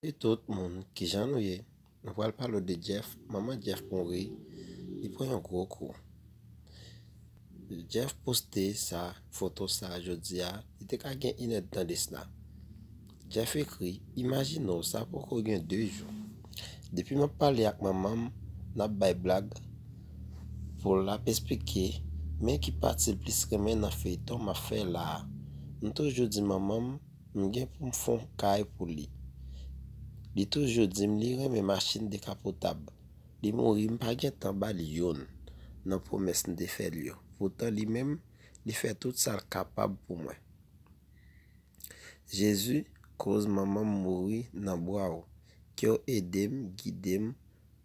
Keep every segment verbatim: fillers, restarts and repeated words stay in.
E tout moun, kijan nou ye? Nou pral pale de Jeff. Manman Jeff mouri, li pran yon gwo kou. Jeff poste sa, foto sa jodi a, li te ka gen inèdtan de sila. Jeff ekri, imajine w, sa poko gen de jou. Depi m ap pale ak manman m, n ap bay blag pou l ap esplike men ki pati l plis renmen nan feyton m ap fè la a. M toujou di manman m, m gen pou m fè yon kay pou li. Li toujou di m li renmen machin dekapotab. Li mouri, m pa gen tan ba l youn nan pwomès m te fè l yo. Poutan li menm, li fè tout sa l kapab pou mwen. Jezi, koz manman m mouri nan bra w, ke w ede m, gide m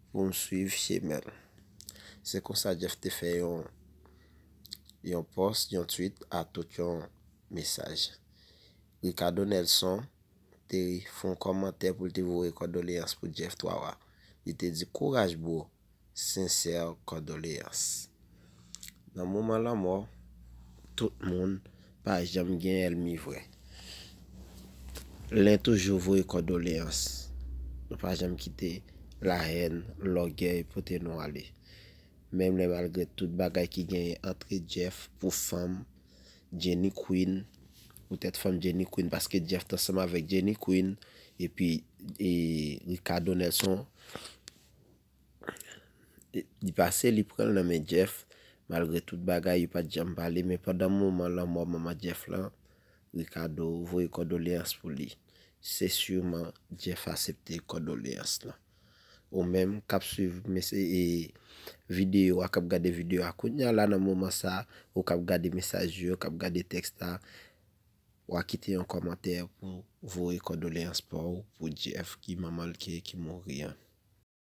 pou m swiv chemen l. Se konsa Jeff te fè yon yon pòs, yon tweet a tout yon mesaj. Ricardo Nelson te fè yon kòmantè pou l te voye kòdoleyans pou Jeff Twawa. Li te di, kouraj bro, sensè kòdoleyans. Nan moman lanmò, tout moun pa janm gen ènmi vre. Len toujou voye kòdoleyans. Nou pa janm kite lahèn, lògèy pote nou ale. Menm lè malgre tout bagay ki genyen antre Jeff pou fanm Jenny Queen, poutèt fanm Jenny Queen, paske Jeff t ansanm avèk Jenny Queen, epi e, Ricardo Nelson, e, li pase, li pran l nan men Jeff, malgre tout bagay, yo pa t janm pale, men pandan moman lanmò manman Jeff lan, Ricardo voye kòdoleyans pou li. Se siman Jeff aksepte kòdoleyans lan. Ou menm k ap swiv mese- e, videyo a, k ap gade videyo a kounye a la nan moman sa, ou k ap gade mesaj yo, k ap gade tèks la, w a kite yon kòmantè pou voye kòdoleyans pa w pou Jeff ki manman l ki, ki mouri an.